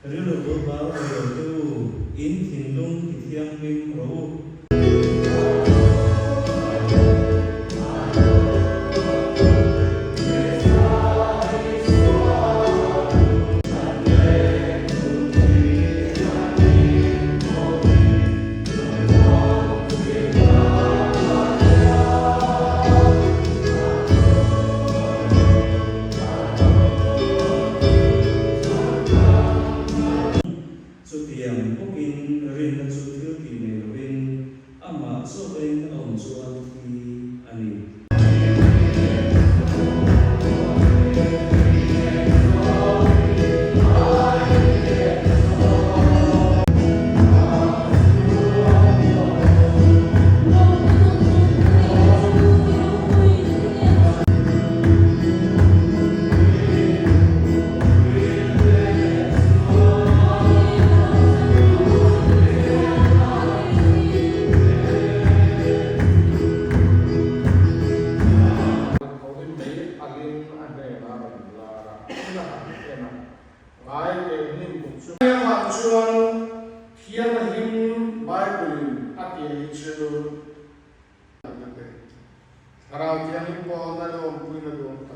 Rilru bulbal nei lo te u, in thinlung ti thianghlim rawh u. Chutiang bawkin rinna chu thil tih nei lovin amah zawkin a awm chuan thi a ni. Thovin mei alin a hnenah a rawn lar a, in a han en a, ngai leh hnim buk chu. Hengah chuan Thianghlim Bible-in a tih hi chu. Thlarau Thianghlim pawh na leh awmpuina duang ta.